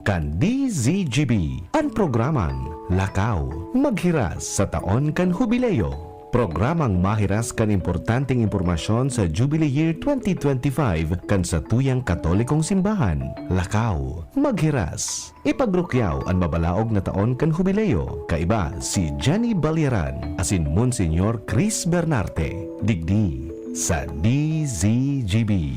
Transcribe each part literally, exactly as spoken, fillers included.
Kan D Z G B, an programang Lakaw Maghiras sa Taon kan Hubileo. Programang mahiras kan importanteng impormasyon sa Jubilee Year twenty twenty-five kan satuyang Katolikong Simbahan. Lakaw Maghiras. Ipagrukyaw an mabalaog na taon kan Hubileo. Kaiba si Jenny Baliran asin Monsignor Chris Bernarte. Digdi sa D Z G B.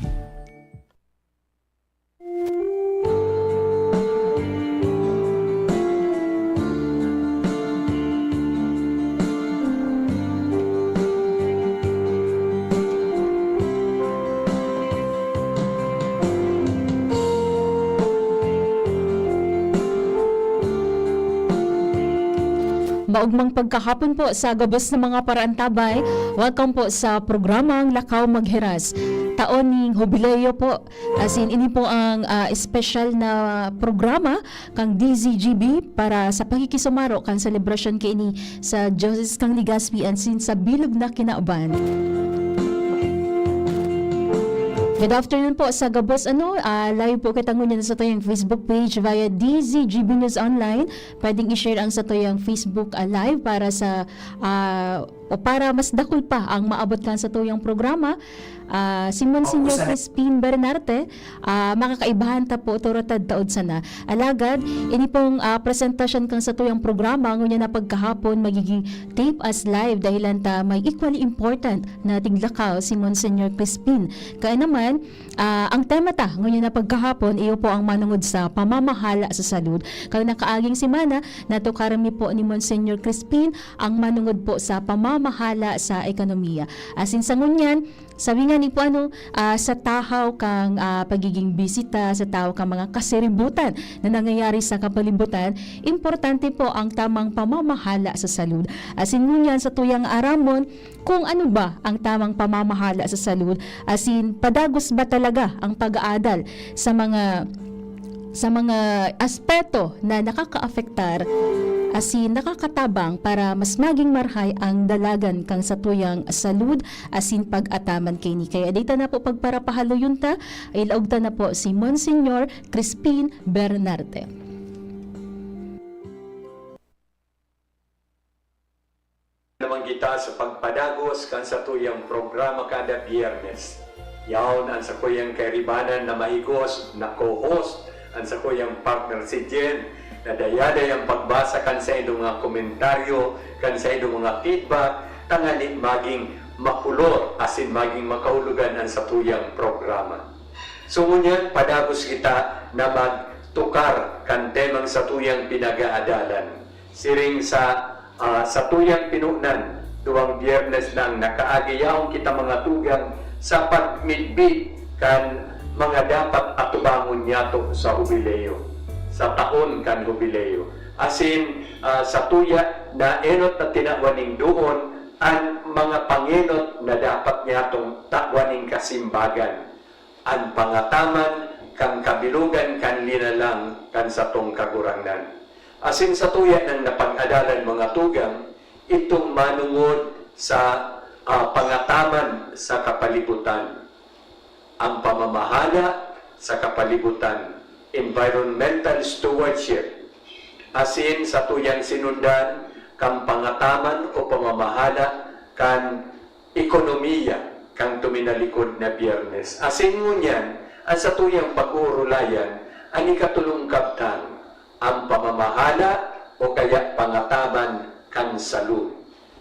Maogmang pagkahapon po sa gabos na mga paraantabay. Welcome po sa programang Lakaw Maghiras. Taon ning Hubileo po. As in, ini po ang, ah, espesyal na programa kan D Z G B para sa pakikisumaro kan selebrasyon kaini sa Diocese kan Legazpi asin sa bilog na kinaban. Good afternoon po sa gabos, ano, ah, live po kita ngunyan sa satuyang Facebook page via D Z G B News Online. Pwedeng i-share ang satuyang Facebook, ah, live para sa, ah, o para mas dakul pa ang maabot kan satuyang programa. Ah, si Monsignor Crispin Bernarte, ah, makakaibahan ta po, toro ta taod sana. Alagad, ini pong, ah, presentasyon kan satuyang programa, ngunyan na pagkahapon, magiging tape as live dahilan ta may equally important na tiglakaw si Monsignor Crispin. Kaya naman, ah, ang tema ta ngunyan na pagkahapon, iyo po ang manungod sa pamamahala sa salud. Kan nakaaging semana, natukaran mi po ni Monsignor Crispin ang manungod po sa pamamahala sa ekonomiya. Asin sa ngunyan, sabi nga ni po, ano, ah, sa tahaw kang, ah, pagiging bisita, sa tahaw kang mga kasiributan na nangyayari sa kapalibutan, importante po ang tamang pamamahala sa salud. Asin ngunyan, satuyang aramon kung ano ba ang tamang pamamahala sa salud, asin padagos ba talaga ang pag-aadal sa mga, sa mga aspeto na nakakaapektar asin nakakatabang para mas maging marhay ang dalagan kan satuyang salud asin pag-ataman kaini. Kaya dai ta na po pagparapahaloyon ta, ilaog ta na po si Monsignor Crispin Bernarte. Naman kita sa pagpadagos kan satuyang programa kada Biyernes. Yaon an sakuyang kairibanan na mahigos na co-host, an sakuyang partner si Jen, na dayadayang pagbasa kan saindong mga komentaryo, kan saindong mga feedback, tanganing maging makulor asin maging makaulogan an satuyang programa. So, ngunyan, padagos kita na magtukar kan temang satuyang pinag-aadalan. Siring sa, ah, satuyang pinunan, duwang Biyernes nang nakaagi, yaon kita mga tugang sa pagmidbid kan mga dapat atubangon niyato sa Hubileo, sa taon kan Hubileo. Asin, ah, satuya na enot na tinawan ning doon an mga pangenot na dapat niyatong tawan ning kasimbagan, an pangataman kan kabilogan kan linalang kan satong Kagurangnan. Asin satuya nang napag-adalan, mga tugang, itong manungod sa, ah, pangataman sa kapalibutan, ang pamamahala sa kapalibutan, environmental stewardship, asin satuyang sinundan kan pangataman o pamamahala kan ekonomiya kan tuminalikod na Biyernes. Asin ngunyan, an satuyang pag-uurulayan, an ikatolong kabtang, ang pamamahala o kaya pangataman kan salud.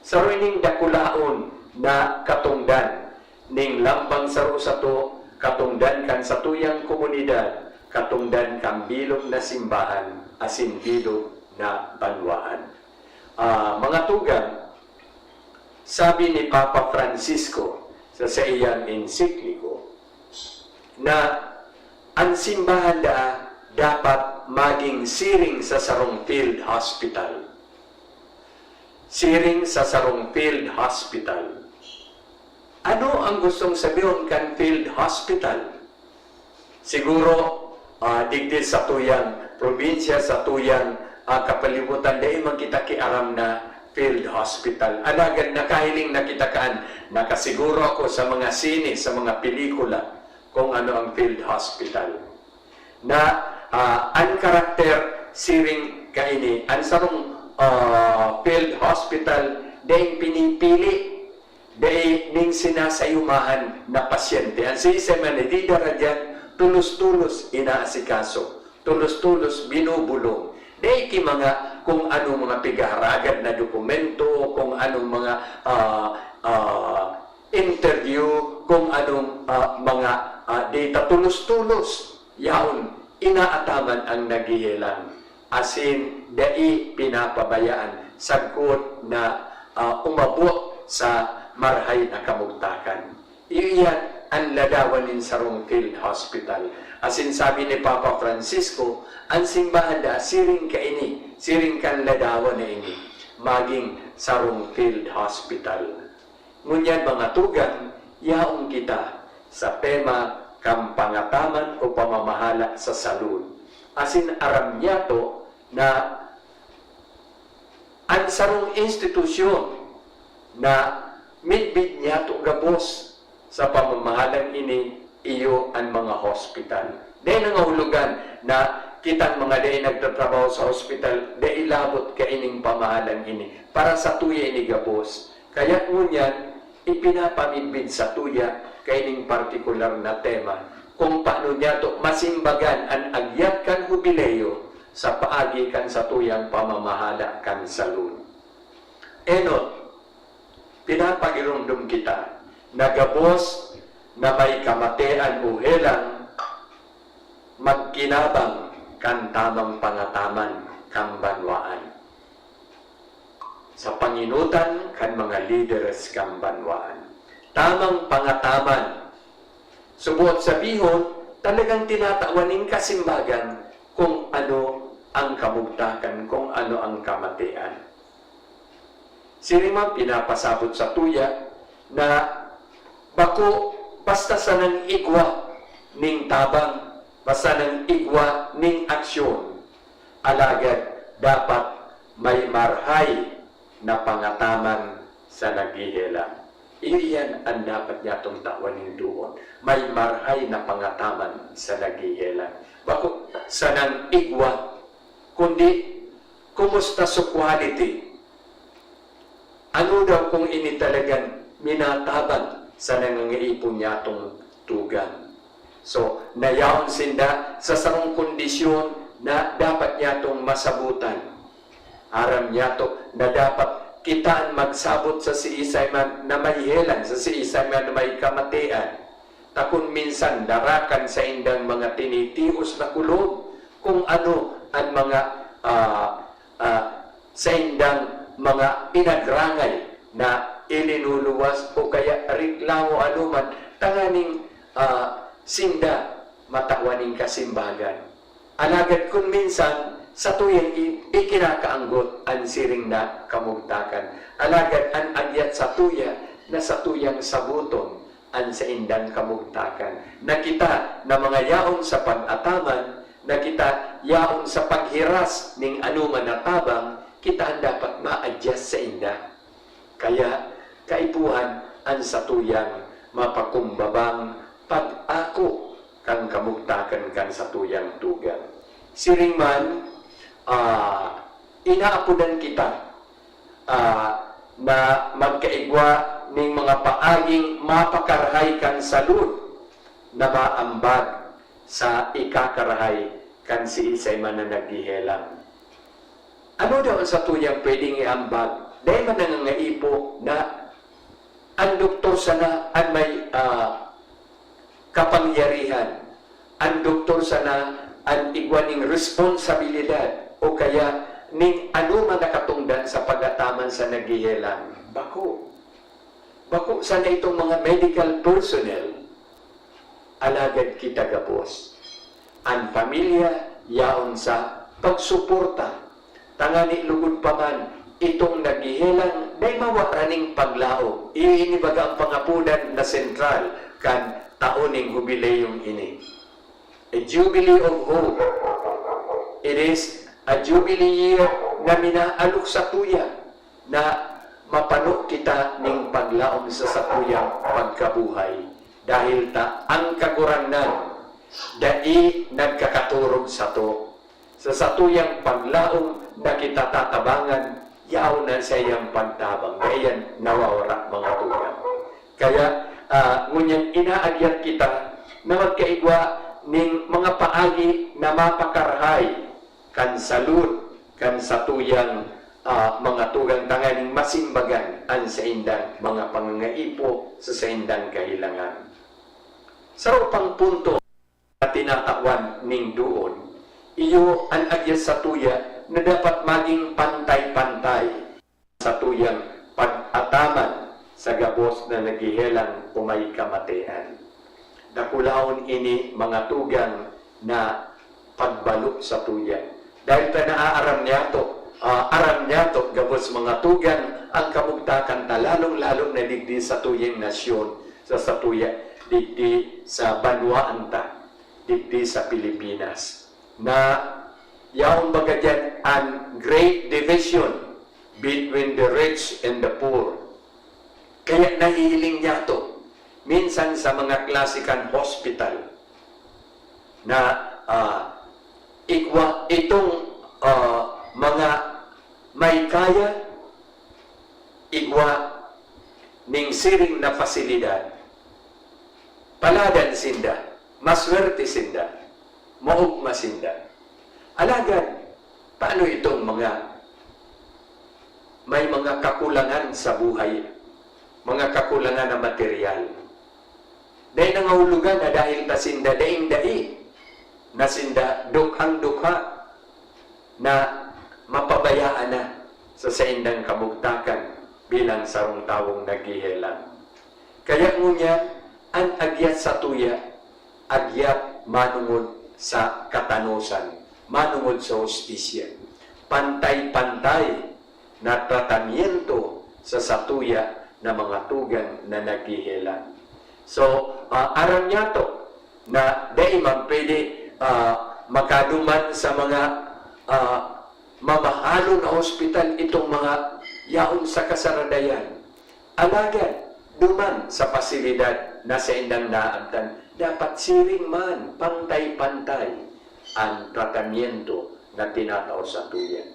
Saro ining dakulaon na katongdan ning lambang saro sato, katongdan kan satuyang komunidad, katongdan kan bilog na simbahan asin bilog na banwaan. Ah, mga tugang, sabi ni Papa Francisco sa saiyang ensikliko na an simbahan daa dapat magin siring sa sarong field hospital. Siring sa sarong field hospital. Ano ang gustong sabihon kan field hospital? Siguro, ah, digdi satuyang probinsya, satuyang, ah, kapalibutan, dai man kita kiaram na field hospital. Alagad nakahiling na kita kan, nakasiguro ako sa mga sine, sa mga pelikula, kung ano ang field hospital. Na Ah, an karakter siring kaini, an sarong, ah, field hospital daing pinipili, dai nin sinasayumahan na pasyente. An siisay man na didara diyan, tolos-tolos inaasikaso, tolos-tolos binubulong. Dai ki mga kung anong mga pigaharagad na dokumento, kung anong mga, ah, ah, interview, kung anong, ah, mga, ah, data, tolos-tolos yaon inaataman an naghehelang, asin dai pinapabayaan sagkod na, ah, umabot sa marahay na kamugtakan. Iyo iyan an ladawan nin sarong field hospital. Asin sabi ni Papa Francisco, an simbahan daa siring kaini, siring kan ladawan na ini, magin sarong field hospital. Ngunyan, mga tugang, yaon kita sa tema kan pangataman o pamamahala sa salud. Asin aram niyato na an sarong institusyon na midbid niyato gabos sa pamamahalang ini, iyo an mga hospital. Dai nangahulugan na kitang mga dai nagtatrabaho sa hospital, dai labot kaining pamahalang ini. Para satuya ini gabos. Kaya ngunyan, ipinapamidbid satuya kaining partikular na tema, kung paano niyato masimbagan an agyat kan Hubileo sa paagi kan satuyang pamamahala kan salud. Enot, pinapagiromdom kita na gabos na may kamatean o helang magkinabang kan tamang pangataman kan banwaan sa pangenotan kan mga lideres kan banwaan. Tamang pangataman. Suboot sabihon, talagang tinatawan nin kasimbagan kung ano ang kamugtakan, kung ano ang kamatean. Siring man pinapasabot satuya na bako basta sanang igwa nin tabang, basta nang igwa nin aksyon, alagad dapat may marhay na pangataman sa naghehelang. Iyo iyan an dapat niyatong tawan nin doon. May marhay na pangataman sa naghehelang. Bako sanang igwa, kundi kumusta so quality? Ano daw kung ini talagang minatabang sa nangangaipon niyatong tugang? So, nayaon sinda sa sarong kondisyon na dapat niyatong masabutan. Aram niyato na dapat kita an magsabot sa siisay man na may helang, sa siisay man na may kamatean. Ta kun minsan darakan saindang mga tinitios na kulog, kung ano an mga, ah, ah, saindang mga pinagrangay na ilinuluwas o kaya reklamo anoman, tanganing, ah, sinda matawan nin kasimbagan. Alagad kun minsan, satuyang i-, ikinakaanggot an siring na kamugtakan. Alagad an agyat satuya na satuyang saboton an saindang kamugtakan. Na kita na mga yaon sa pag-ataman, na kita yaon sa paghiras ning anoman na tabang, kita an dapat ma-adjust sainda. Kaya, kaipuhan an satuyang mapakumbabang pag-ako kan kamugtakan kan satuyang tugang. Siring man, ah, inaapodan kita, ah, na magkaigwa ning mga paaging mapakarahay kan salud na maambag sa ikakarahay kan siisay man na naghehelang. Ano daw an satuyang pwedeng iambag? Dai man nangangaipo na an doktor sana an may, ah, kapangyarihan, an doktor sana an igwa ning responsabilidad o kaya ning anoman na katongdan sa pag-ataman sa naghehelang. Bako. Bako sana itong mga medical personnel. Alagad kita gabos, an pamilya yaon sa pagsuporta, tangani lugod pa man itong naghehelang dai mawaran ning paglaog. Iyo ini baga ang pangapodan na sentral kan taon ning hubileyong ini. A jubilee of hope. It is a jubilee year na minaalok satuya na mapano kita ning paglaom sa satuyang pagkabuhay. Dahil ta ang Kagurangnan dai nagkakaturog sato. Sa satuyang paglaom na kita tatabangan, yaon na saiyang pagtabang, dai yan nawawara, mga tugang. Kaya, ah, ngunyan inaagyat kita na magkaigwa ning mga paagi na mapakarahay kan salud kan satuyang, ah, mga tugang tanganing masimbagan an saindang mga pangangaipo sa saindang kahilangan. Sa pang punto na tinatawan ning doon, iyo an agya satuya na dapat maging pantay-pantay satuyang pag-ataman sa gabos na naghihelang o may kamatean. Dakulaon ini, mga tugang, na pagbalo satuya. Dahil ta naaaram niyato, ah, aram niyato, gabos mga tugang, ang kamugtakan ta, lalong-lalo na digdi satuyang nasyon, sa satuya, digdi sa banwaan ta, digdi sa Pilipinas, na yaon baga diyan an great division between the rich and the poor. Kaya nahihiling niyato minsan sa mga klase kan hospital na, ah, igwa itong, ah, mga may kaya, igwa ning siring na pasilidad, paladan sinda, maswerte sinda, maogma sinda. Alagad, paano itong mga may mga kakulangan sa buhay, mga kakulangan na material? Dai nangahulugan na dahil ta sinda daing-dai, na sinda dukhang-dukha, na mapabayaan na sa saindang kabugtakan bilang sarong tawong naghihelang. Kaya ngunyan, an agyat satuya, agyat manongod sa katanosan, manongod sa hustisya, pantay-pantay na tratamiento sa satuya na mga tugang na naghihelang. So, ah, aram niyato na dai man pwede, ah, makaduman sa mga, ah, mamahalon na ospital itong mga yaon sa kasaradayan. Alagad, duman sa pasilidad na saindang naabtan, dapat siring man, pantay-pantay an tratamiento na tinatao satuya.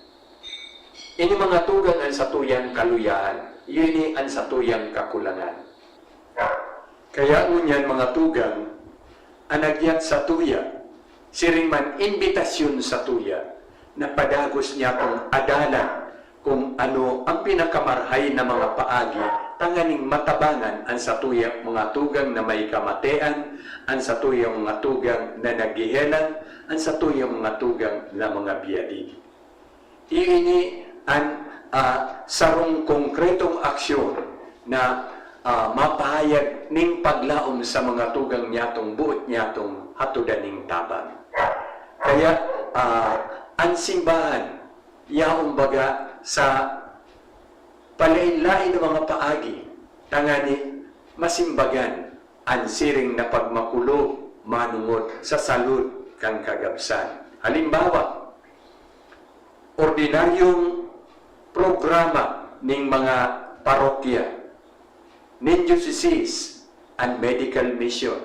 Ini mga tugang an satuyang kaluyahan, iyo ini an satuyang kakulangan. Kaya ngunyan, mga tugang, an agyat satuya, siring man imbitasyon satuya, na padagos niyatong adalan kun ano an pinakamarahay na mga paagi tanganing matabangan an satuyang mga tugang na may kamatean, an satuyang mga tugang na naghihelang, an satuyang mga tugang na mga biyadi. Iyo ini an, ah, sarong konkretong aksyon na, ah, mapahayag ning paglaom sa mga tugang niyatong boot niyatong hatodan ning tabang. Kaya, ah, an simbahan, yaon baga sa palain-lain na mga paagi, tangani masimbagan an siring na pagmakulog manongod sa salud kan kagabsan. Halimbawa, ordinaryong programa ning mga parokya, nin diocese, an medical mission,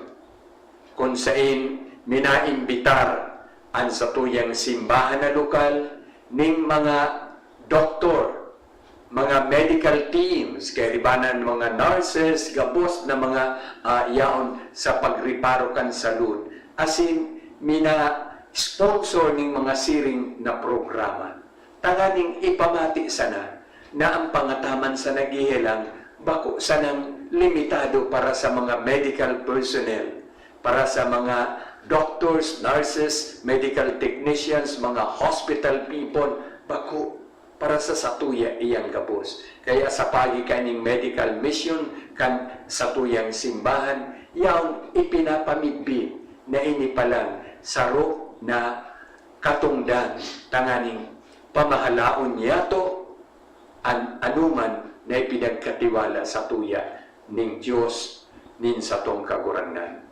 kun saen minaimbitar an satuyang simbahan na lokal ning mga doktor, mga medical teams, kairibanan mga nurses, gabos na mga, ah, yaon sa pagreparo kan salud, asin mina-sponsor ning mga siring na programa, tanganing ipamati sana na ang pangataman sa naghihelang bako sanang limitado para sa mga medical personnel, para sa mga doctors, nurses, medical technicians, mga hospital people, bako, para sa satuya iyang gabos. Kaya sa paagi kaning medical mission kan satuyang simbahan, yaon ipinapamidbid na ini palan saro na katongdan tanganing pamahalaon niyato an anoman na ipinagkatiwala satuya ning Dios nin satong Kagurangnan.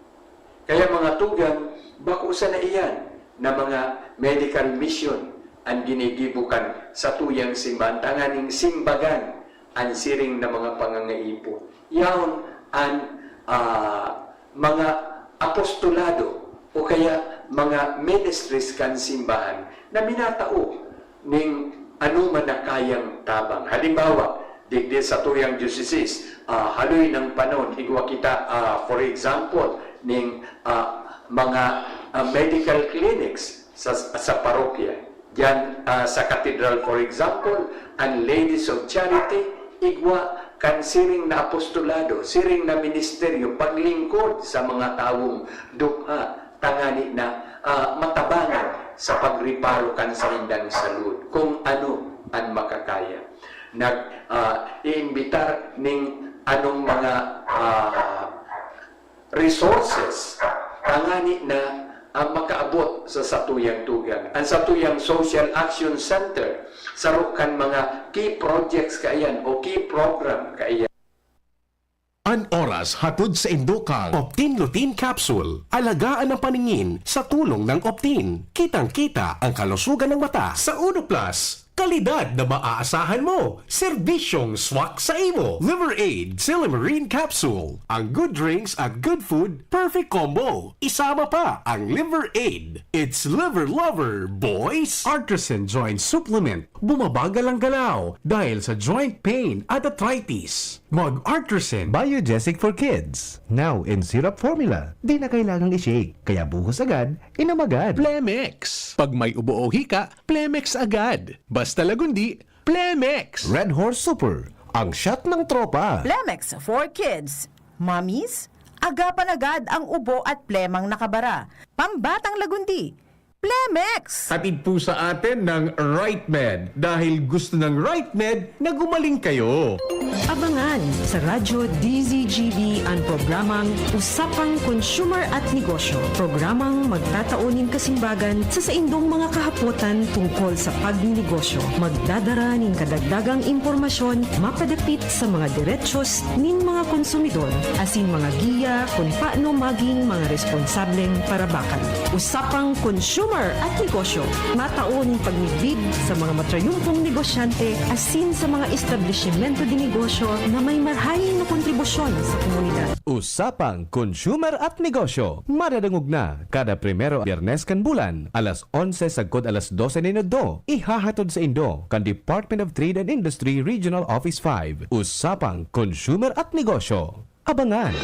Kaya, mga tugang, bako sana iyan na mga medical mission an ginigibo kan satuyang simbahan tanganing simbagan an siring na mga pangangaipo. Yaon an, ah, mga apostolado o kaya mga ministries kan simbahan na minatao ning anoman na kayang tabang. Halimbawa, digdi sa tuyang diocese, ah, haloy nang panon, igwa kita, ah, for example, ning, ah, mga, ah, medical clinics sa, sa parokya. Diyan, ah, sa katedral, for example, ang Ladies of Charity, igwa kan siring na apostolado, siring na ministeryo, paglingkod sa mga tawong dukha, tangani na, ah, matabangan sa pagreparo kan saindang salud, kung ano an makakaya. Nag, ah, iimbitar ning anong mga, ah, resources tangani na, ah, makaabot sa satuyang tugang. Ang satuyang Social Action Center, saro kan mga key projects kaiyan o key program kaiyan. An oras hatod sa indo kan Optin Lutein Capsule. Alagaan ang paningin sa tulong ng Optin. Kitang-kita ang kalusugan ng mata sa Uno Plus. Kalidad na maaasahan mo. Serbisyong swak sa imo. Liver Aid, Silymarin Capsule. Ang good drinks at good food, perfect combo. Isama pa ang Liver Aid. It's Liver Lover, boys! Artisan Joint Supplement. Bumabagal ang galaw dahil sa joint pain at arthritis. Mag-Artisan. Biogesic for Kids. Now in syrup formula. Di na kailangang i-shake, kaya buhos agad, inom agad. Plemex. Pag may ubo o hika, Plemex agad. Basta Lagundi, Plemex. Red Horse Super, ang shot ng tropa. Plemex for Kids. Mommies, agapan agad ang ubo at plemang nakabara. Pambatang Lagundi, Plemex! Hatid po sa atin ng Right Med, dahil gusto ng Right Med na gumaling kayo. Abangan sa Radyo D Z G B an programang Usapang Consumer at Negosyo, programang magtatao nin kasimbagan sa saindong mga kahapotan tungkol sa pagninegosyo. Magdadara nin kadagdagang impormasyon mapadapit sa mga derechos nin mga konsumidor, asin mga giya kun paano maging mga responsableng parabakan. Usapang Consumer at Negosyo, matao nin pagmidbid sa mga matrayumpong negosyante asin sa mga establisimento de negosyo na may marahay na kontribusyon sa komunidad. Usapang Consumer at Negosyo, madadangog na kada primero Biyernes kan bulan, alas onse sagkod alas dose nin udto. Ihahatod saindo kan Department of Trade and Industry Regional Office five. Usapang Consumer at Negosyo. Abangan!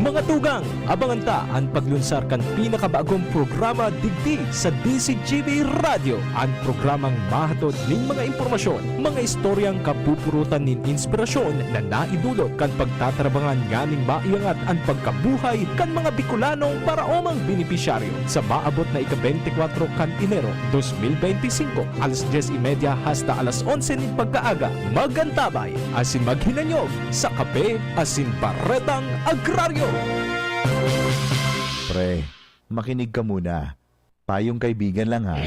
Mga tugang, abangan ta an paglunsar kan pinakabagong programa digdi sa D Z G B Radyo, an programang mahatod nin mga impormasyon, mga istoryang kapupurutan nin inspirasyon na naidulot kan pagtatarabangan nganing maiangat an pagkabuhay kan mga Bikolanong paraomang benepisyaryo. Sa maabot na ika-beintikwatro kan Enero, dos mil beintisinko, alas dyes y media hasta alas onse nin pagkaaga, mag-antabay asin maghinanyog sa Kape asin Baretang Agraryo. Pre, makinig ka muna. Payong kaibigan lang, ha.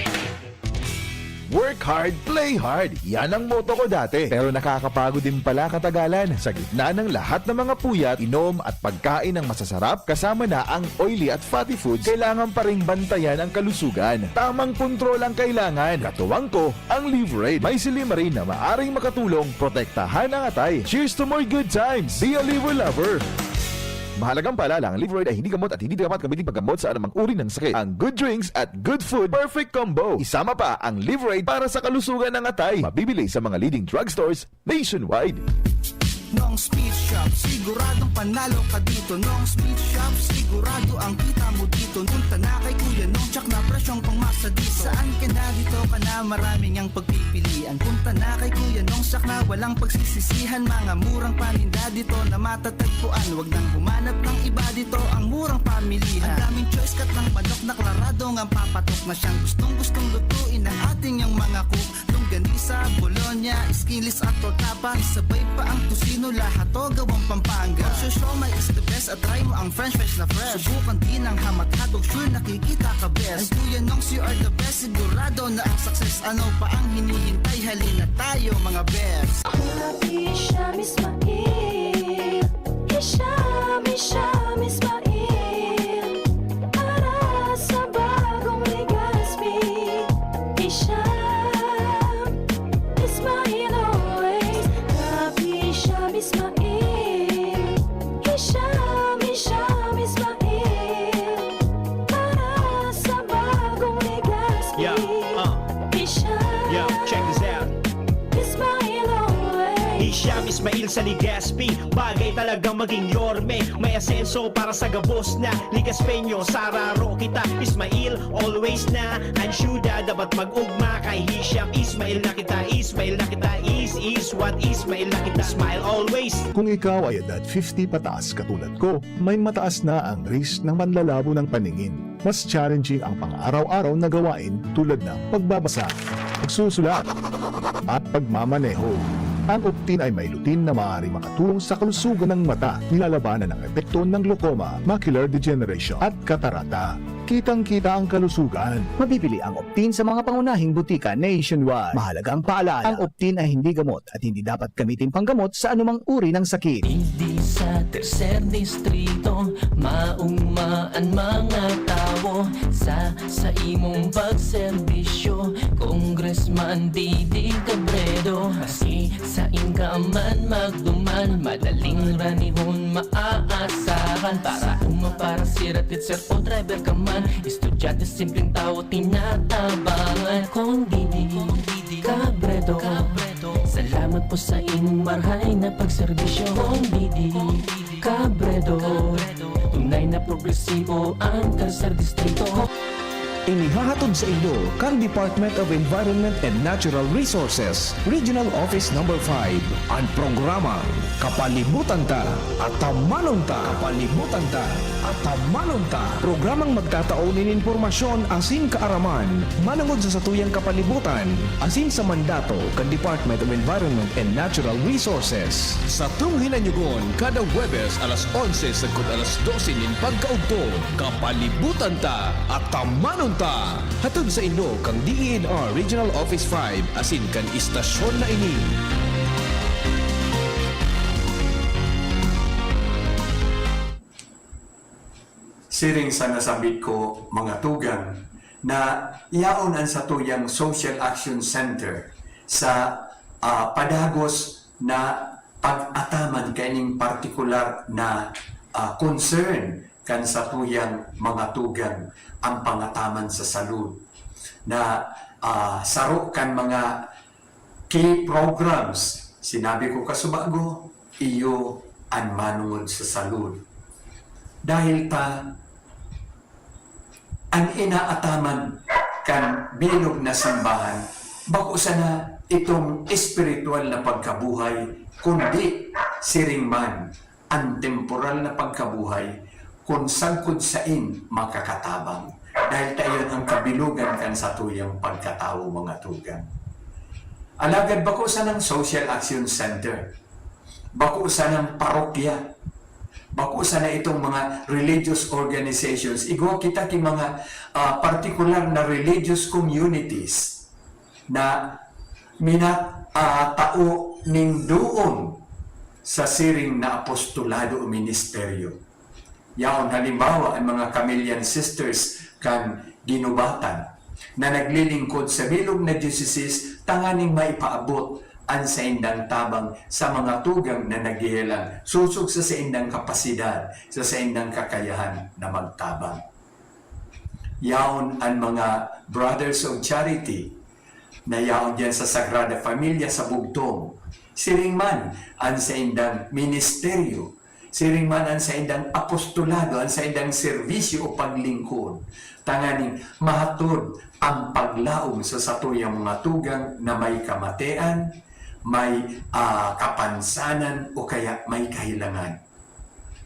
Work hard, play hard. Yan ang motto ko dati. Pero nakakapagod din pala katagalan. Sa gitna ng lahat ng mga puyat, inom at pagkain ng masasarap, kasama na ang oily at fatty foods, kailangan pa ring bantayan ang kalusugan. Tamang kontrol ang kailangan. Katuwang ko, ang Liverade. May silymarin na maaring makatulong protektahan ang atay. Cheers to more good times! Be a Liver Lover! Mahalagang paalala, ang Liverade ay hindi gamot at hindi dapat gamitin paggamot sa anumang uri ng sakit. Ang good drinks at good food, perfect combo. Isama pa ang Liverade para sa kalusugan ng atay. Mabibili sa mga leading drugstores nationwide. Nong's Meat Shop, siguradong panalo ka dito. Nong's Meat Shop, sigurado ang kita mo dito. Punta na kay Kuya Nong, tsak na presyong pangmasa dito. Saan ka na, dito ka na, maraming ang pagpipilian. Punta na kay Kuya Nong, tsak na walang pagsisisihan. Mga murang paninda dito na matatagpuan. Wag nang humanap ng iba, dito ang murang pamilihan. Ang daming choice cut ng manok na klaradong ang papatok na siyang gustong-gustong lutuin ng ating yang mga cook. Longganisa, bologna, skinless at torta pa. Isabay pa ang tocino, lahat to gawang Pampanga. Ang siomai is the best at try mo ang french fries na fresh. Subukan din ang hamat hotdog, sure nakikita ka best. Ang Kuya Nongs, you are the best, sigurado na ang success. Ano pa ang hinihintay? Halina tayo, mga best. Happy Sham Ismail. Hisham, Hisham Ismail. Para sa bagong Legazpi, Hisham Ismail always. Happy Hisham Ismail. Hisham, Hisham Ismail. Yo, check this out. Ismael always. Hisham Ismail sa Legazpi, bagay talagang maging yorme. May asenso para sa gabos na Legaspeño. Sararo kita, Ismail always na. Ang syuda dapat mag-ugma kay Hisham Ismail na kita. Ismail na kita, is, is what Ismail na kita. Smile always. Kung ikaw ay edad fifty pataas katulad ko, may mataas na ang risk ng panlalabo ng paningin. Mas challenging ang pang-araw-araw na gawain tulad ng pagbabasa, pagsusulat, at pagmamaneho. Ang Optin ay may lutein na maaari makatulong sa kalusugan ng mata, nilalabanan ang epekto ng glaucoma, macular degeneration, at katarata. Kitang-kita ang kalusugan. Mabibili ang Optin sa mga pangunahing butika nationwide. Mahalagang paalala, ang Optin ay hindi gamot at hindi dapat gamitin panggamot sa anumang uri ng sakit. Digdi sa tercer distrito, maugma an mga tawo sa, sa imong pagserbisyo. Congressman Didi Cabredo, asi sain ka man magduman, madaling ranihon maaasahan. Para uma, para sira, teacher o driver ka man, estudyante, simpleng tawo, tinatabangan. Kong Didi Cabredo, salamat po sa imong marhay na pagserbisyo. Kong Didi Cabredo, tunay na progresibo ang tercer distrito. Inihahatod sa inyo kan Department of Environment and Natural Resources, Regional Office Number five, an programang Kapalibutan Ta, Atamanon Ta. Kapalibutan Ta, Atamanon Ta. Programang magtatao nin impormasyon asin kaaraman manungod sa satuyang kapalibutan asin sa mandato kan Department of Environment and Natural Resources. Satong hinanyugon kada Huwebes alas onse sagkod alas dose nin pagkaudto. Kapalibutan Ta, Atamanon Ta! Hatod sa inyo kan D E N R Regional Office five asin kan istasyon na ini. Siring sa nasambit ko, mga tugang, na yaon an satuyang Social Action Center sa, ah, padagos na pag-ataman kaining partikular na, ah, concern kan satuyang mga tugang, ang pangataman sa salud, na, ah, saro kan mga key programs. Sinabi ko kasubago, iyo an manongod sa salud. Dahil ta, an inaataman kan bilog na simbahan, bako sana itong espiritual na pagkabuhay, kundi siring man, an temporal na pagkabuhay, kun sagkod sain makakatabang. Dahil ta iyan ang kabilogan kan satuyang pagkatawo, mga tugang. Alagad bako sanang Social Action Center, bako sanang parokya, bako sana itong mga religious organizations. Igwa kita ki mga, ah, partikular na religious communities na mina-, ah, tao ning doon sa siring na apostolado o ministeryo. Yaon halimbawa an mga Carmelian Sisters kan Guinobatan na naglilingkod sa bilog na diocese tanganing maipaabot an saindang tabang sa mga tugang na naghehelang sosog sa saindang kapasidad, sa saindang kakayahan na magtabang. Yaon an mga Brothers of Charity na yaon diyan sa Sagrada Familia sa bugtong. Siring man an saindang ministeryo, siring man an saindang apostolado, an saindang serbisyo o paglingkod, tanganing mahatod ang paglaom sa satuyang mga tugang na may kamatean, may, ah, kapansanan o kaya may kahilangan.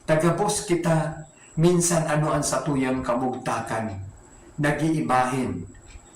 Tagabos kita, minsan ano an satuyang kamugtakan, nag-iibahin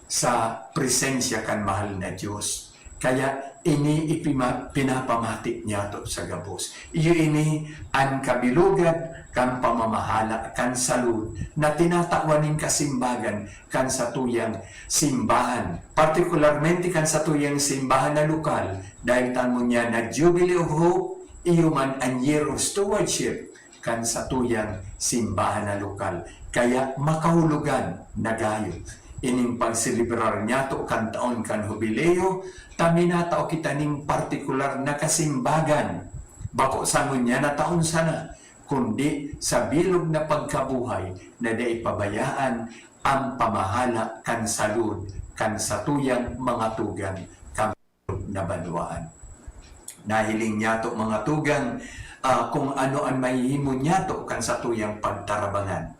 sa presensya kan mahal na Dios. Kaya ini ipima-, pinapamati niyato sa gabos. Iyo ini an kabilogan kan pamamahala kan salud na tinatawan nin kasimbagan kan satuyang simbahan, partikularmente kan satuyang simbahan na lokal, dahil ta ngunyan na Jubilee of Hope, iyo man an Year of Stewardship kan satuyang simbahan na lokal. Kaya makahulogan na gayo ining pagselebrar niyato kan taon kan Hubileo, ta minatao kita ning partikular na kasimbagan. Bako sa ngunyan na taon sana, kundi sa bilog na pagkabuhay na dai pabayaan an pamahala kan salud kan satuyang mga tugang kan bilog na banwaan. Nahiling niyato, mga tugang, ah, kung ano an mahihimo niyato kan satuyang pagtarabangan.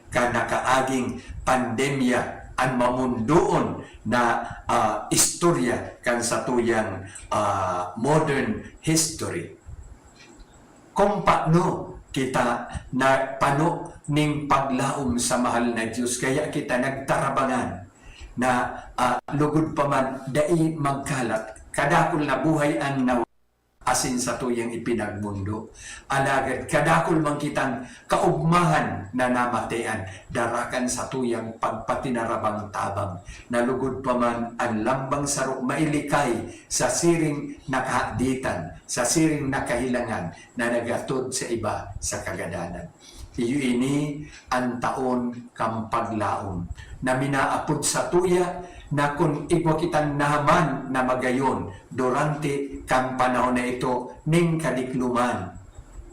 Kan nakaaging pandemya an mamundoon na, ah, istorya kan satuyang, ah, modern history. Kung paano kita napano nin paglaom sa mahal na Diyos, kaya kita nagtarabangan na, ah, lugod pa man dai magkalat, kadakul na buhay an nawa asin satuyang ipinagmondo. Alagad kadakul man kitang kaogmahan na namatean, dara kan satuyang pagpatinarabang-tabang, na lugod pa man an lambang saro mailikay sa siring na kahaditan, sa siring na kahilangan na nagatod sa iba sa kagadanan. Iyo ini an taon kan paglaom, na minaapod satuya na kun igwa kitang nahaman na magayon durante kan panahon na ito nin kadikloman,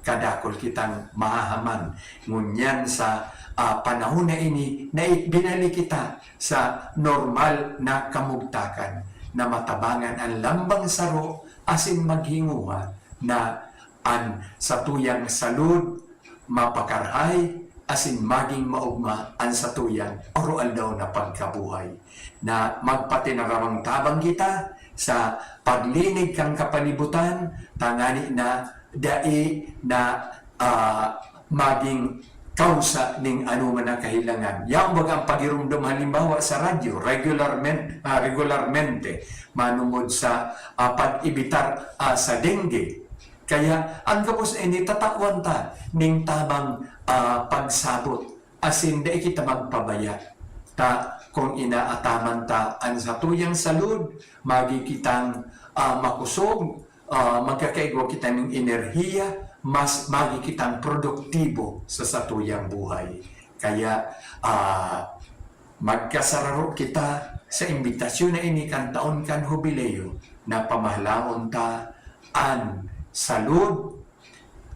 kadakul kitang mahahaman. Ngunyan sa, ah, panahon na ini, na binalik kita sa normal na kamugtakan, na matabangan an lambang saro asin maghinguha na an satuyang salud mapakarahay asin magin maogma an satuyang aroaldaw na pagkabuhay, na magpatinarabang-tabang kita sa paglinig kan kapalibutan, tangani na dai na, ah, magin kausa nin anoman na kahilangan. Yaon baga an pagiromdom, halimbawa, sa radyo, regularmen-, ah, regularmente, manongod sa, ah, pag-ebitar, ah, sa dengue. Kaya, an gabos na ini, tatawan ta nin tamang, ah, pagsabot, asin dai kita magpabaya. Ta, kung inaataman ta an satuyang salud, magi kitang, ah, makosog, ah, magkakaigwa kita nin enerhiya, mas magi kitang produktibo sa satuyang buhay. Kaya, ah, magkasararo kita sa imbitasyon na ini kan taon kan Hubileo, na pamahalaon ta an salud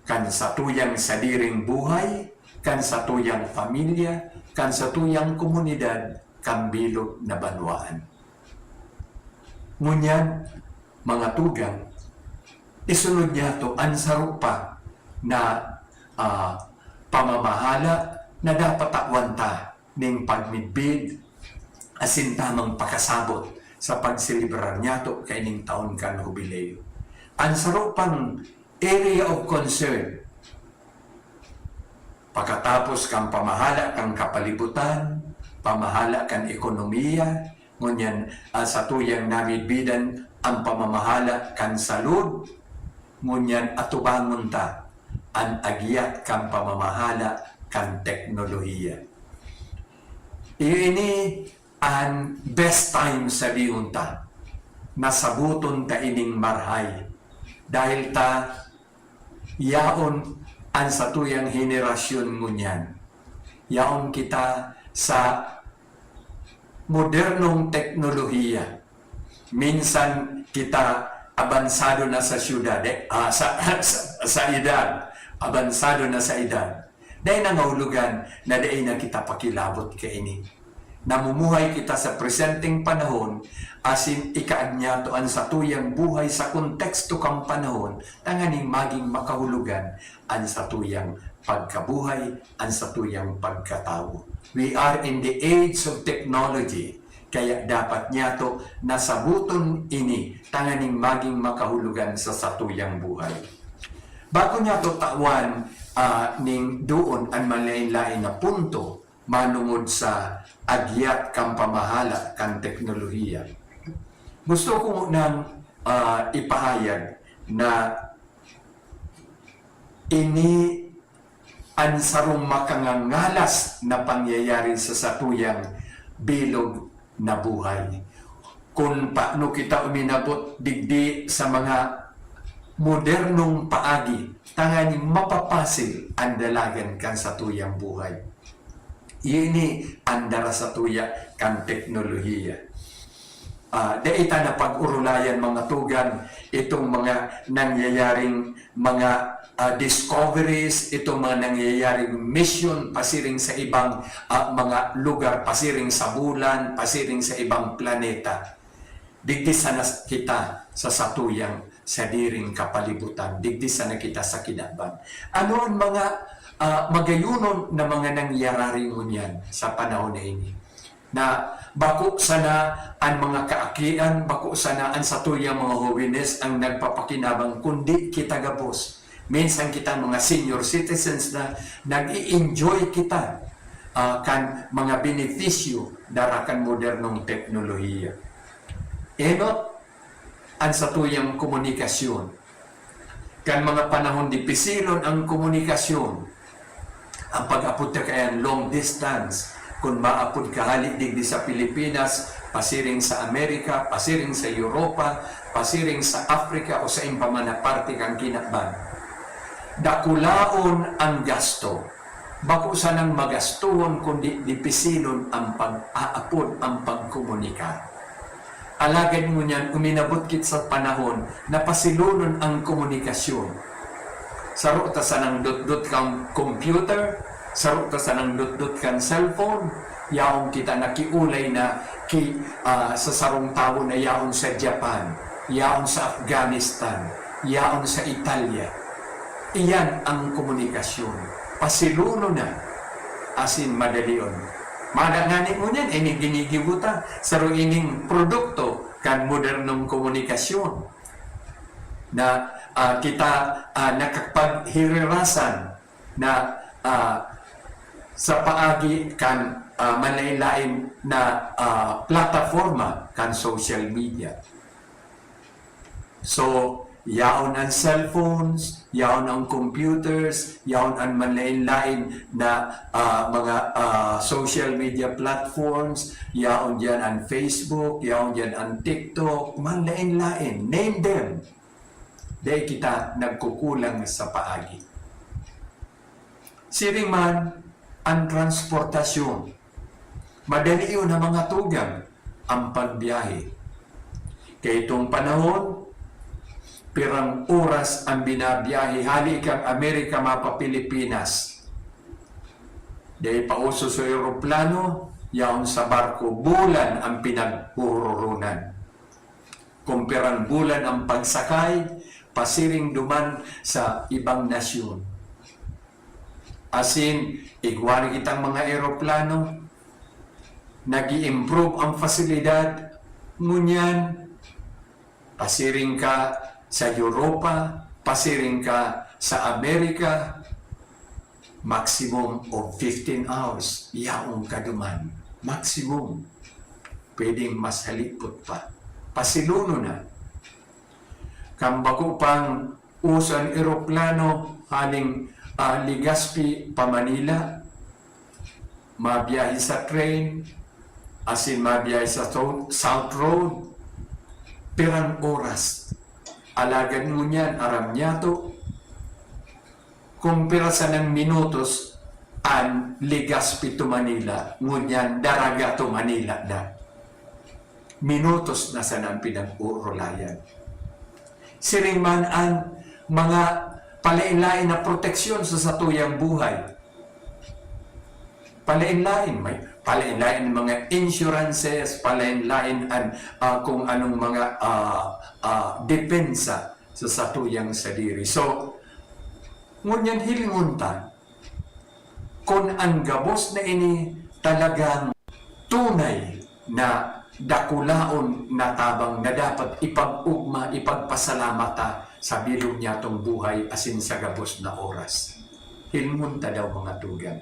kan satuyang sadiring buhay, kan satuyang pamilya, kan satuyang komunidad, kan bilog na banwaan. Ngunyan, mga tugang, isunod niyato an saro pa na, ah, pamamahala na dapat tawan ta nin pagmidbid asin tamang pakasabot sa pagselebrar niyato kaining taon kan Hubileo. An saro pang area of concern, pakatapos kan pamahala kan kapalibutan, pamahala kan ekonomiya, ngunyan, ah, satuyang namidbidan an pamamahala kan salud, ngunyan atubangon ta an agyat kan pamamahala kan teknolohiya. Iyo ini an best time, sabihon ta, na saboton ta ining marahay, dahil ta yaon an satuyang henerasyon ngunyan. Yaon kita sa modernong teknolohiya. Minsan kita abansado na sa syudad, eh, ah, sa, sa, sa edad, abansado na sa edad. Dai nangahulugan na dai na kita pakilabot kaini. Namumuhay kita sa presenteng panahon, asin ikaagyato an satuyang buhay sa konteksto kan panahon, tanganing magin makahulugan an satuyang pagkabuhay, an satuyang pagkatawo. We are in the age of technology, kaya dapat niyato na saboton ini tanganing magin makahulugan sa satuyang buhay. Bago niyato tawan, ah, nin duon an malain-lain na punto manongod sa agyat kan pamahala kan teknolohiya, gusto ko nang, ah, ipahayag na ini an sarong makangangalas na pangyayari sa satuyang bilog na buhay. Kun paano kita uminabot digdi sa mga modernong paagi, tanganing mapapasil an dalagan kan satuyang buhay. Iyo ini an dara satuya kan teknolohiya. ah, dai ta na pag-urulayan, mga tugang, itong mga nangyayaring mga, ah, discoveries, itong mga nangyayaring mission pasiring sa ibang, ah, mga lugar, pasiring sa bulan, pasiring sa ibang planeta. Digdi sana kita sa satuyang sadiring kapalibutan, digdi sana kita sa kinaban. Ano an mga, ah, magayunon na mga nangyarari ngunyan sa panahon na ini? Na bako sana an mga kaakian, bako sana an satuyang mga howines ang nagpapakinabang, kundi kita gabos. Minsan kita mga senior citizens na nag-i-enjoy kita, ah, kan mga benepisyo dara kan modernong teknolohiya. Enot an satuyang komunikasyon. Kan mga panahon dipisilon ang komunikasyon, ang pag-apod ta kaiyan long distance, kun maapod ka hali digdi sa Pilipinas, pasiring sa Amerika, pasiring sa Europa, pasiring sa Africa o sa iba man na parte kan kinaban. Dakulaon ang gasto. Bako sanang magastohon kundi dipisilon ang pag-aapod, ang pagkomunikar. Alagad ngunyan, uminabot kita sa panahon na pasilonon ang komunikasyon. Saro ta sanang dotdot kan computer, saro ta sanang dotdot kan cellphone, yaon kita nakiulay na ki, ah, sa sarong tawo na yaon sa Japan, yaon sa Afghanistan, yaon sa Italia. Iyan ang komunikasyon. Pasilonon na, asin madalion. Mada ngani ngunyan, ini ginigibo ta, saro ining produkto kan modernong komunikasyon na, ah, kita, ah, nakapaghirirasan na, ah, sa paagi kan, ah, manlaen-laen na, ah, plataporma kan social media. So, yaon an cellphones, yaon an computers, yaon an manlaen-laen na, ah, mga, ah, social media platforms, yaon diyan an Facebook, yaon diyan an TikTok, manlaen-laen, name them. Dai kita nagkukulang sa paagi. Siring man an transportasyon. Madali yun na mga tugang ang pagbiyahe. Kaitong panahon, pirang oras ang binabiyahe hali kang Amerika mapa Pilipinas. Dai pa uso sa eroplano, yaon sa barko, bulan ang pinaghuhurunan. Kung pirang bulan ang pagsakay, pasiring duman sa ibang nasyon. Asin, igwa na kitang mga eroplano, nag-i-improve ang fasilidad, ngunyan, pasiring ka sa Europa, pasiring ka sa Amerika, maximum of fifteen hours, yaon ka duman. Maximum. Pwedeng mas halipot pa. Pasilonon na. Kan bako pang uso an eroplano haling, ah, Legazpi pa Manila, mabiyahe sa train, asin mabiyahe sa South, South Road, pirang oras. Alagad ngunyan, aram niyato, kung pira sanang minutos an Legazpi to Manila, ngunyan Daraga to Manila na. Minutos na sana ang pinag-uurulayan. Siring man an mga palain-lain na proteksyon sa satuyang buhay. Palain-lain, may palain-lain ang mga insurances, palain-lain an, ah, kung anong mga, ah, ah, depensa sa satuyang sadiri. So, ngunyan hilingon ta, kun an gabos na ini talagang tunay na dakulaon na tabang na dapat ipag-ogma, ipagpasalamat ta sa bilog niyatong buhay asin sa gabos na oras. Hilingon ta daw, mga tugang.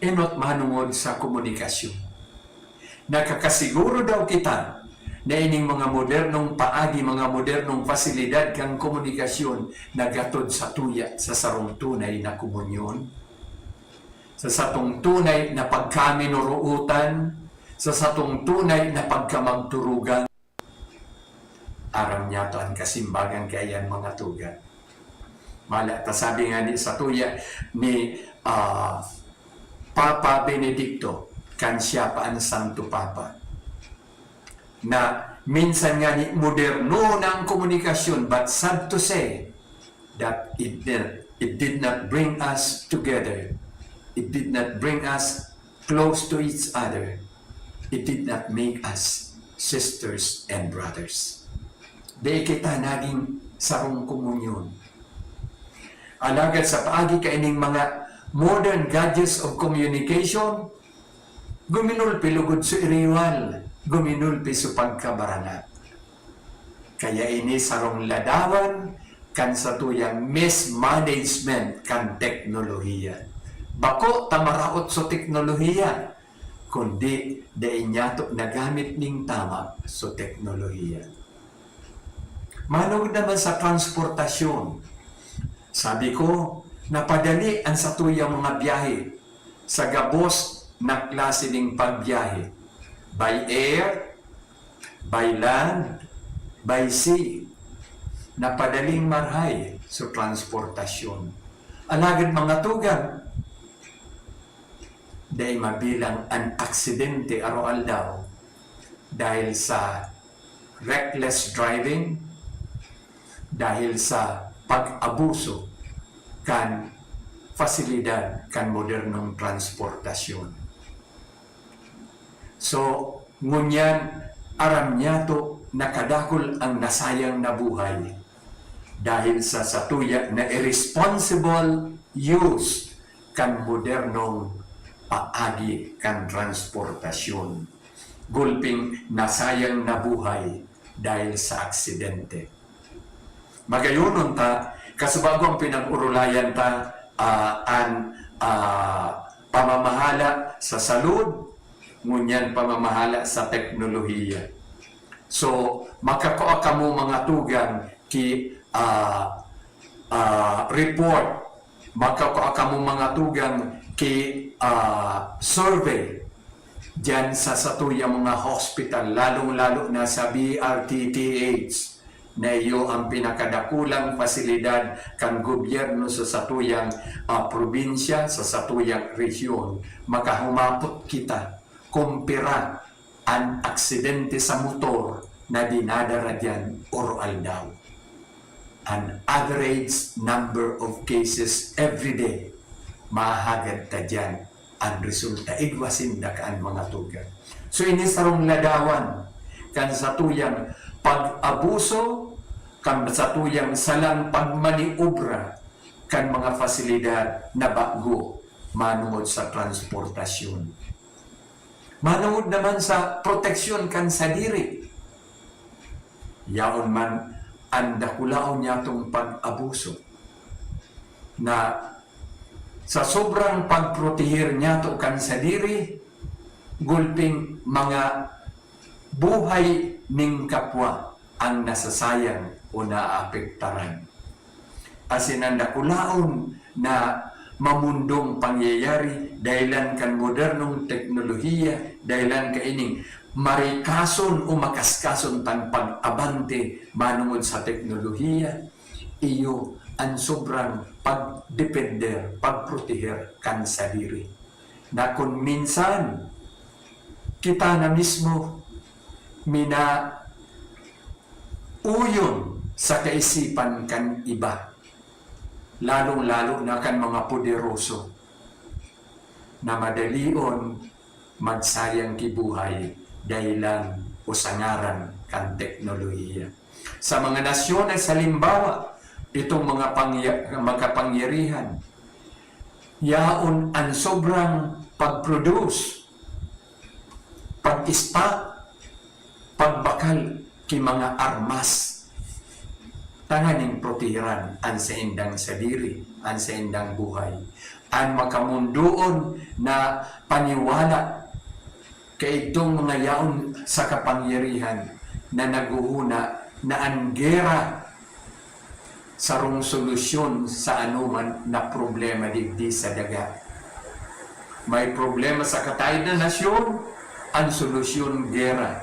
Enot manongod sa komunikasyon. Nakakasiguro daw kita na ining mga modernong paagi, mga modernong pasilidad kan komunikasyon naghatod satuya sa sarong tunay na komunyon, sa satong tunay na pagkaminurootan, sa satong tunay na pagkamagturugan. Aram niyato an kasimbagan kaiyan, mga tugang. Mala ta, sabi ngani satuya ni, ah, Papa Benedicto, kan siya pa an Santo Papa, na minsan nga ni moderno na ang komunikasyon, but sad to say that it did, it did not bring us together. It did not bring us close to each other. It did not make us sisters and brothers. Di kita naging sarong komunyon. Alagad sa paagi kaining mga modern gadgets of communication, guminulpi lugod so iriwal, guminulpi so pagkabaranga. Kaya ini sarong ladawan kan satuyang mismanagement kan teknolohiya. Bako ta maraot so teknolohiya, kundi dai niyato nagamit ning tama so teknolohiya. Manongod naman sa transportasyon, sabi ko, napadali an satuyang mga biyahe sa gabos na klase ning pagbiyahe, by air, by land, by sea. Napadaling marahay so transportasyon. Alagad mga tugang, dai mabilang an aksidente aroaldaw dahil sa reckless driving, dahil sa pag-abuso kan fasilidad kan modernong transportasyon. So, ngunyan, aram niyato na kadakul ang nasayang na buhay dahil sa satuya na irresponsible use kan modernong paagi kan transportasyon. Gulping nasayang na buhay dahil sa aksidente. Magayonon ta, kasubago ang pinag-urulayan ta, ah, an, ah, pamamahala sa salud, ngunyan pamamahala sa teknolohiya. So, makakua kamo mga tugang ki, ah, ah, report, makakua kamo mga tugang ki, ah, survey diyan sa satuyang mga hospital, lalong-lalo na sa B R T T H, na iyo ang pinakadakulang pasilidad kan gobyerno sa satuyang, ah, probinsya, sa satuyang rehiyon. Makahumapot kita kung pira an aksidente sa motor na dinadara diyan oro-aldaw. An average number of cases every day, mahagad ta diyan an resulta. Igwa sinda kan mga tugang. So, ini sarong ladawan kan satuyang pag-abuso, kan satuyang salang pagmaniobra kan mga fasilidad na bago manongod sa transportasyon. Manongod naman sa proteksyon kan sadiri, yaon man an dakulaon niyatong pag-abuso, na sa sobrang pagproteher niyato kan sadiri, gulping mga buhay ning kapwa ang nasasayang o naaapektaran. Asin an dakulaon na mamundong pangyayari dahelan kan modernong teknolohiya, dahelan kaining marikason o makaskason tang pag-abante manongod sa teknolohiya, iyo an sobrang pagdepender, pagproteher kan sadiri. Na kun minsan, kita na mismo minauyon sa kaisipan kan iba, lalong-lalo na kan mga poderoso, na madalion magsayang ki buhay dahelan o sa ngaran kan teknolohiya. Sa mga nasyones, halimbawa, itong mga pangya-, makapangyarihan, yaon an sobrang pag-produce, pag-stock, pagbakal ki mga armas tanganing proteheran an saindang sadiri, an saindang buhay. An makamundoon na paniwala kaidtong mga yaon sa kapangyarihan na naghuhuna na an gera sarong solusyon sa anoman na problema digdi sa daga. May problema sa kataed na nasyon, an solusyon, gera.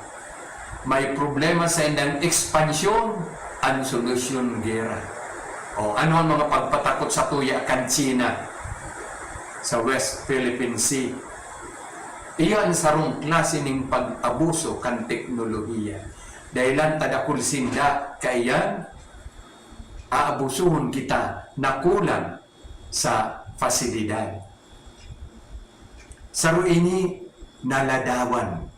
May problema sa indang ekspansyon, an solusyon, gera. O, ano ang mga pagpatakot sa tuya kan China sa West Philippine Sea? Iyo an sarong klase ning pag-abuso kan teknolohiya. Dahelan ta dakul sinda, kaiyan, aabusohon kita na kulang sa pasilidad. Saro ini na ladawan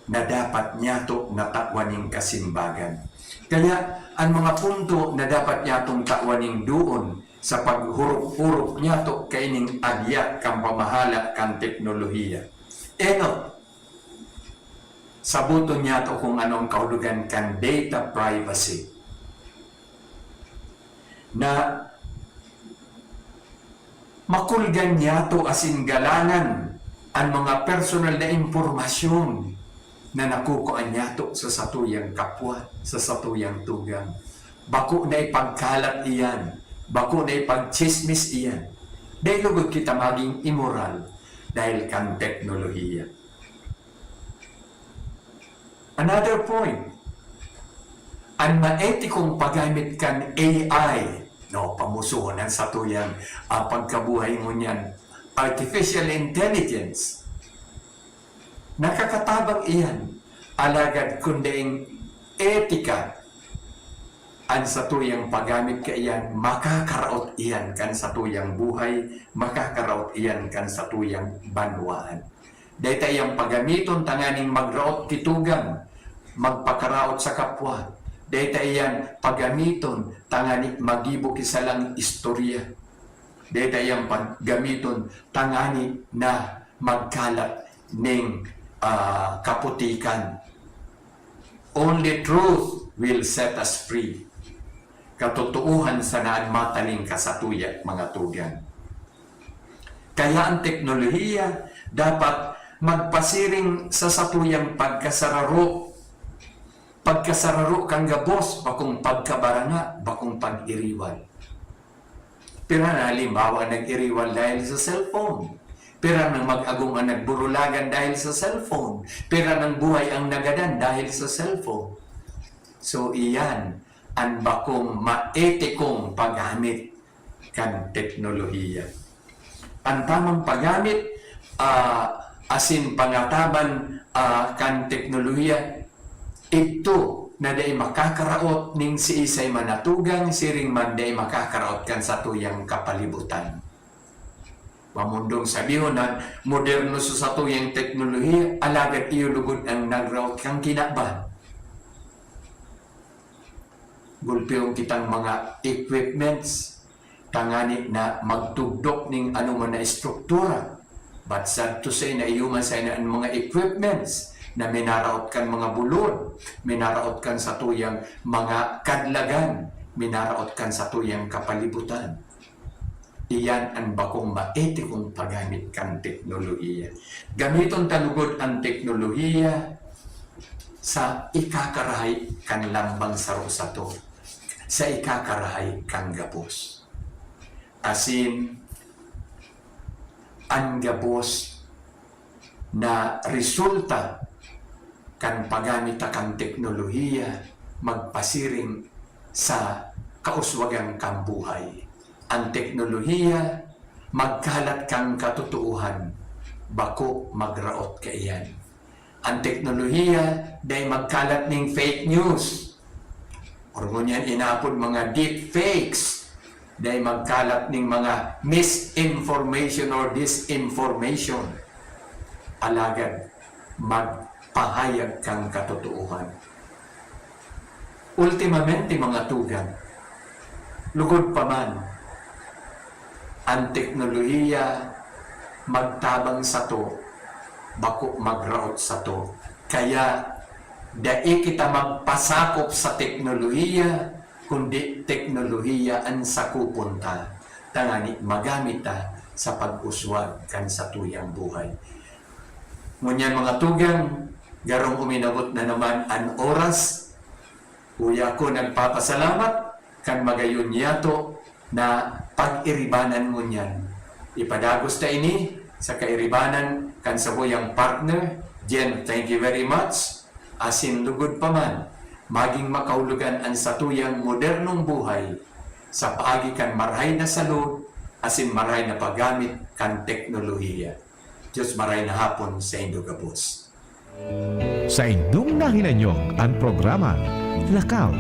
na dapat niyato na tawan nin kasimbagan. Kaya, an mga punto na dapat niyatong tawan nin doon sa paghurop-hurop niyato kaining agyat kan pamahala kan teknolohiya. Enot, saboton niyato kung ano an kahulogan kan data privacy. Na makulgan niyato asin galangan an mga personal na impormasyon na nakukua niyato sa satuyang kapwa, sa satuyang tugang. Bako na ipagkalat iyan, bako na ipagtsismis iyan. Dai lugod kita magin imoral dahil kan teknolohiya. Another point, an maetikong paggamit kan A I, no, pamusuon an satuyang, ah, pagkabuhay ngunyan, artificial intelligence. Nakakatabang iyan, alagad kun daing etika an satuyang paggamit kaiyan, makakaraot iyan kan satuyang buhay, makakaraot iyan kan satuyang banwaan. Dai ta iyan paggamiton tanganing magraot ki tugang, magpakaraot sa kapwa. Dai ta iyan paggamiton tanganing magibo ki salang istorya. Dai ta iyan paggamiton tanganing magkalat ning, ah, kaputikan. Only truth will set us free. Katotoohan sana an mataling ka satuya, mga tugang. Kaya an teknolohiya dapat magpasiring sa satuyang pagkasararo. Pagkasararo kan gabos, bakong pagkabaranga, bakong pag-iriwal. Pira na halimbawa nag-iriwal dahil sa cellphone. Pira nang mag-agom ang nagburulagan dahil sa cellphone. Pira nang buhay ang nagadan dahil sa cellphone. So, iyan an bakong maetikong paggamit kan teknolohiya. An tamang paggamit, ah, asin pangataban, ah, kan teknolohiya, idto na dai makakaraot ning siisay man na tugang, siring man dai makakaraot kan satuyang kapalibutan. Mamundong sabihon na moderno sa satuyang teknolohiya, alagad iyo lugod ang nagraot kan kinaban. Gulpihon kitang mga equipments, tangani na magtugdok ning anoman na estruktura. But sad to say na iyo man sana an mga equipments na minaraot kan mga bulod, minaraot kan satuyang mga kadlagan, minaraot kan satuyang kapalibutan. Iyan an bakong maetikong paggamit kan teknolohiya. Gamiton ta lugod an teknolohiya sa ikakarahay kan lambang saro sato, sa ikakarahay kan gabos. Asin, an gabos na resulta kan paggamit ta kan teknolohiya magpasiring sa kauswagan kan buhay. An teknolohiya magkalat kan katotoohan, bako magraot kaiyan. An teknolohiya dai magkalat ning fake news. Or ngunyan inapod mga deep fakes, dai magkalat ning mga misinformation or disinformation. Alagad magpahayag kan katotoohan. Ultimamente, mga tugang, lugod pa man an teknolohiya magtabang sato, bako magraot sato. Kaya, dai kita magpasakop sa teknolohiya, kundi teknolohiya an sakopon ta, tangani magamit ta sa pag-uswag kan satuyang buhay. Ngunyan, mga tugang, garong uminabot na naman an oras. Uya ako nagpapasalamat kan magayon niyato na pag-iribanan ngunyan. Ipadagos ta ini sa kairibanan kan sakuyang partner. Jen, thank you very much. Asin lugod pa man, magin makahulugan an satuyang modernong buhay sa paagi kan marahay na salud asin marahay na paggamit kan teknolohiya. Diyos maray na hapon sa indo gabos. Saindong nahinanyog an programang Lakaw,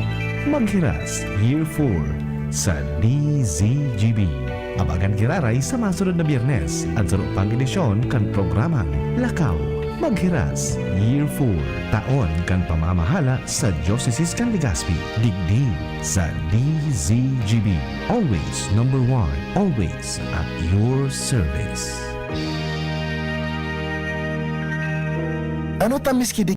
Maghiras, Year four sa D Z G B. Abagan giraray sa masunod na Biyernes an saro pang edisyon kan programang Lakaw, Maghiras, Year four, taon kan pamamahala sa Diocese kan Legazpi, digdi sa D Z G B. Always number one, always at your service. Ano ta miski di